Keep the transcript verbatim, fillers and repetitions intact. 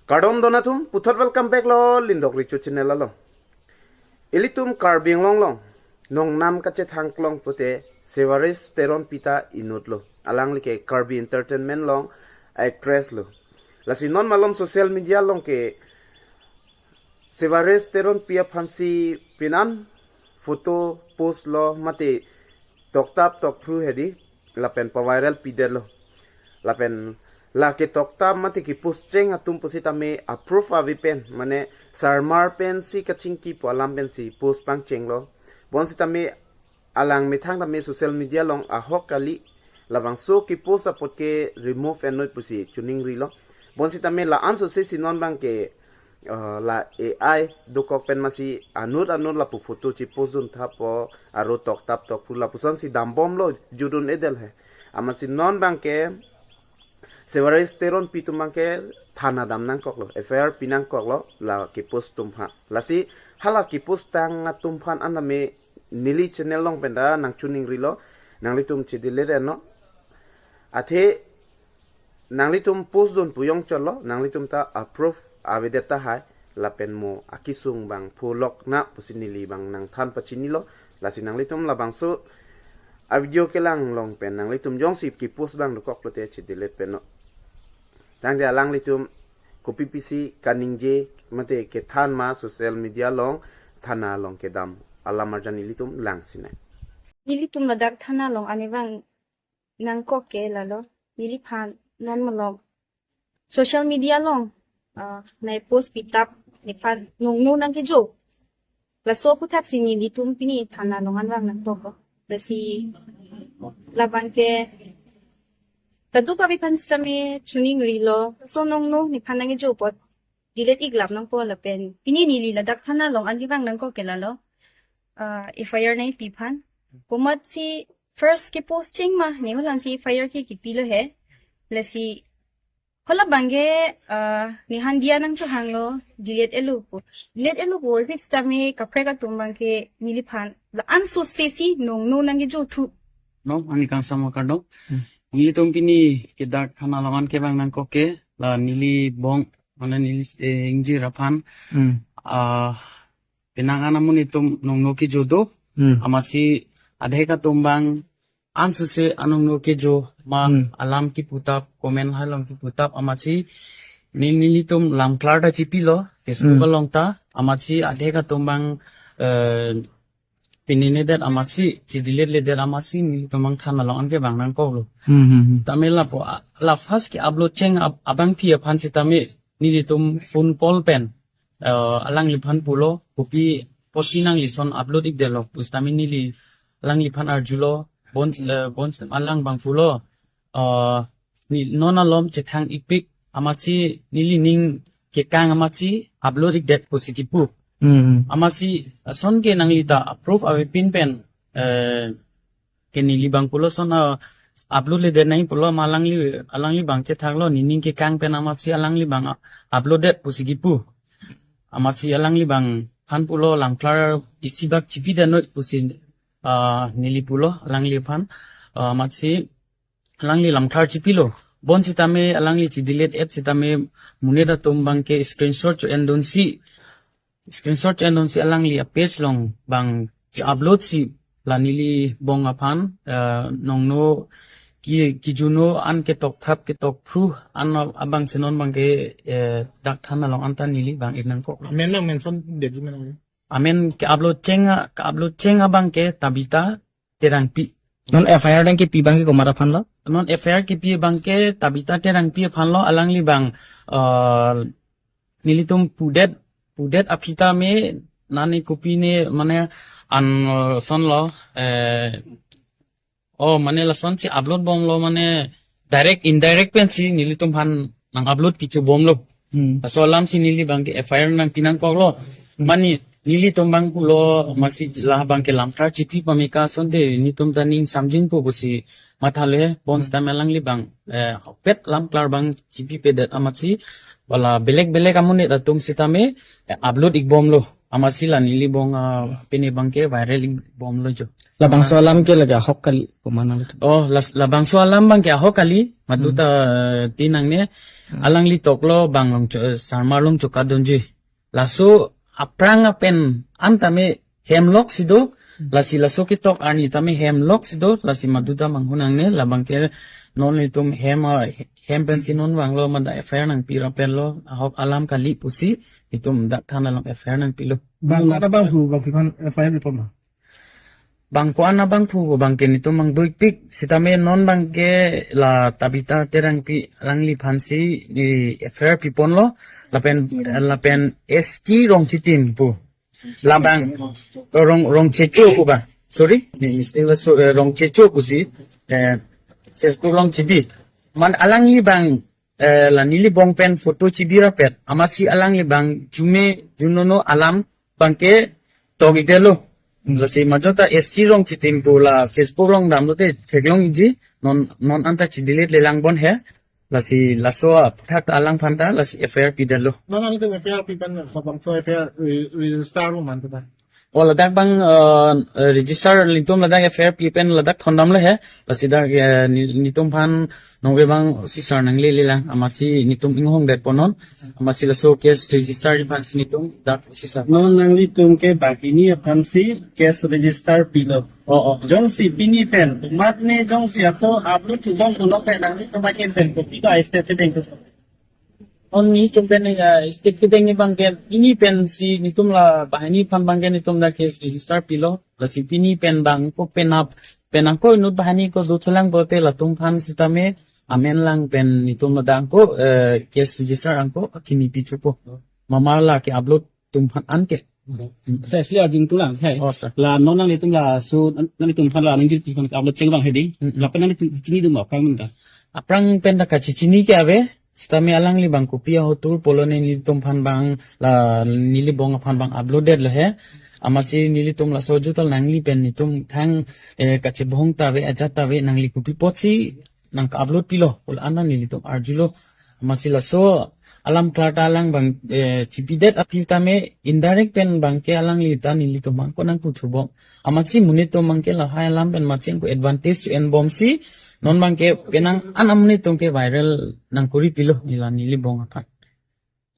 Kardom don atum, puthot welcome back lo Lindok Richo channel along. Ilitum Karbi Anglong along nongnam kachethang klong pute Sevaris Teronpi ta inut lo. Alangli ke Karbi Entertainment along actress lo. Lasi non malom social media along ke Sevaris Teronpi aphansi pinan photo post lo mate toktap tokphru hedi lapen pa-viral pidetlo. Lapen la ketoktap mate kepost cheng atum pusitame a-proof ave pen, mane sarmar pensi kachingki pu alam pensi post pangchenglo. Bonsitame alang methang tame social media along ahok kali, labangso kepost apot ke remove enoi pusi choningrilo. Bonsitame la-an sose si non abang ke, eh, la A I dokok pen masi anut anut lapu photo chipost dun thapo, aro toktap tokphru lapusonsi dambomlo, judun edel he. Amatsi non abang ke Sevaris Teronpi atum abang ke thana dam nangkoklo, F I R pi nangkoklo la kepost atum aphan. Lasi hala kepost tang atum aphan aname neli channel along pen ta nangchoningrilo, nanglitum chedelete non. Athe nanglitum post dun pu jongchotlo, nanglitum ta a-proof avedet tahai, lapen mo akesung abang pholok na pusi neli abang nangthan pachinilo. Lasi nanglitum labangso a-video kelang along pen nanglitum jongsi kepost abang dokok pute chedelete non. Tangte alanglitum kopi pisi kaningje mate kethan ma social media along, thana along kedam, alam arjan ilitum langsinang. Nelitum ladak thana along an kevang nangkok ke lalo, neliphan non malom social media along, ah, nai post pitap nephan nongno nangkejo. Laso aphuthaksi nelitum pini thana along an vang nangkoklo. Lasi labang ke kadokave aphan sitame choningrilo, laso nongno nephan nangkejo apot delete iklap nangpo lapen pini neli ladak thana along an kevang nangkok ke lalo, ah, F I R nangpi aphan. Komatsi first kepost cheng ma, ne holansi F I R ke kepilo he. Lasi hala abang ke, ah, nephan diya nangchohanglo, delete etlo pu. Delete etlo pu epit sitame kaprek atum abang ke neliphan la-an sose si nongno nangkejo thu. No, ani kangsam kardom. Hmm. Nelitum pini ke dak thana along an kevang nangkok ke, la neli bong, mane neli, eh, ingjir aphan. Hmm. Ah, penang an amonit atum nongno kejo do. Hmm. Amatsi adhek atum abang ansose anongno kejo ma, hmm, alam keputap, comment hai along keputap, amatsi ne nelitum lamklar ta chipilo, Facebook, hmm, along ta, amatsi adhek atum abang, eh, pininedet amatsi, chedelete ledet amatsi, nelitum abang thana along an kevang nangkoklo. Hmm, hmm, hmm. Tame lapu, a-, la first ke-upload cheng ab-, abangpi aphan sitame, nelitum phone call pen, eh, alangliphan pulo, kopi apotsi nangli lason upload ikdetlo pusitame neli alangliphan arjulo, bons, eh, bonsitame alang abang pulo, eh, ne non alom chethang ikpik, amatsi nelining kekang amatsi upload ikdet pusi kipu. Hmm. Amatsi lason ke nangli ta a-proof avepin pen, eh, ke neli abang pulo lason, ah, upload ledet nangji pulo ma alangli, alangli abang chethaklo, nening kekang pen amatsi alangli abang, ah, upload det pusi kipu. Amatsi alangli abangphan pulo lamklar isi bak chipidet noi pusi, ah, neli pulo alangliphan, ah, amatsi alangli lamklar chipilo. Bonsitame alangli chedelete et sitame monit atum abang ke screenshot cho-endunsi, screenshot cho-endunsi alangli a-page along abang che-upload si la neli bong aphan, eh, nongno ki, kijuno an ketokthap ketokphru an abang si non abang ke, eh, dak thana along an ta neli abang ik nangkok. Amen nang mention det ji menang. Amen ke-upload cheng a, ke-upload cheng abang ke Tabitha Terangpi. Non F I R nangkepi abang ke komat aphan lo? Non F I R kepi abang ke Tabitha Terangpi aphan lo, alangli abang, eh, nelitum pudet, pudet aphi tame nani kopi ne mane an, eh, lason lo, eh, oh, mane lasonsi upload bomlo mane direct indirect pensi nelitum aphan nang-upload pichu bomlo. Hmm. Laso alamsi neli abang ke F I R nangpi nangkoklo. Hmm. Mane nelitum abang pulo amatsi la abang ke lamklar chipi pame ke asonte netum ta ning samjinpo pusi mathalo he, bonsitame alangli abang, eh, pet lamklar abang chipipedet amatsi, hala belek belek amonit atum sitame, eh, upload ikbomlo. Amatsi la neli bong, ah, pine abangke viral bomlo jo. Labangso alam ke lake ahok kali, pemana itu. Oh, las-, labangso alam abangke ahok kali, maduta, eh, tinang ne, alangli toklo bang Longcho-, eh, Sarmar Longchoka Donjui. Laso aphrang apen an tame hem lok si do, lasi laso ketok arni tame hem lok si do, lasi maduta manghunang ne, labangke non itum hem, ah, hem pensi non vanglo mada F I R nangpi rapetlo, ahok alam kali pusi, itum dak thana along F I R nangpilo. Bang ko-an abangphu, bangphu aphan F I R pipon ma? Bang ko-an abangphu abangke netum mangdoikpik, sitame non abangke la Tabitha Terangpi alangliphansi, eh, F I R piponlo, lapen, lapen S T Rongchitim pu. Labang, Rong, Rongchecho pu ba. Sorry, ni mistake lo, so, eh, Rongchecho pusi, eh, Facebook along chibi. Man alangli abang, eh, la neli bong pen photo chibi rapet. Amatsi alangli abang jume junono alam abangke tok-ikdetlo. Lasi maduta S T Rongchitim pu la Facebook along damlote theklong-ikji, non, non anta chi-delete le lang bon he. Lasi laso aputhak ta alangphan ta lasi F I R pidetlo. Non nanglitum F I R pi pen labangso F I R re-, register lo ma anta? Oh, ladak abang, eh, eh, register, netum ladak F I R pi pen ladak thondamlo he. Lasi dak, eh, ne-, netumphan nonke bang sisar nanglele lang, amatsi netum inghongdetpo non. Amatsi laso case register aphansi netum dak sisar. Non nanglitum ke banghini aphansi case register pilo. Oh, oh. Jongsi pini pen, mat ne jongsi ako upload thubom pulo pen nanglitum ahin pen kopi ko step kedeng ko? Non netum pen, eh, step kedeng abangke pini pensi netum la banghini aphan abangke netum dak case register pilo. Lasi pini pen abang ko penap, pen angko inut banghini ko dutselang pulote latumphan sitame amen lang pen netum ladak angko, eh, case register angko akimi pithupo. Mamar la ke-upload atumphan anke. Sa si arjun tulang hai. Oh, sir. La non nanglitum laso, nanglitumphan la nangjirpi aphan upload cheng abang hedi. Mm-mm. Lapen nanglitum chini dum aphrang pen ta? Aphrang pen ta kachechini ke ave. Sitame alangli abang kopi ahotur pulo ne nelitumphan abang la neli bong aphan abang upload detlo he. Amatsi nelitum laso jutal nangli pen netum thang, eh, kachebong ta ave, ajat ta ave, nangli kopi apotsi nangka-upload pilo pu la-an nelitum arjulo. Amatsi laso alam klar ta alang abang, eh, chipidet aphi tame indirect pen abangke alangli ta nelitum angko nangputhubom. Amatsi monit atum abangke lahai alam pen matsi angko advantage to-en bomsi non abangke penang an amonit atum ke viral nangkori pilo neli la neli bong aphan.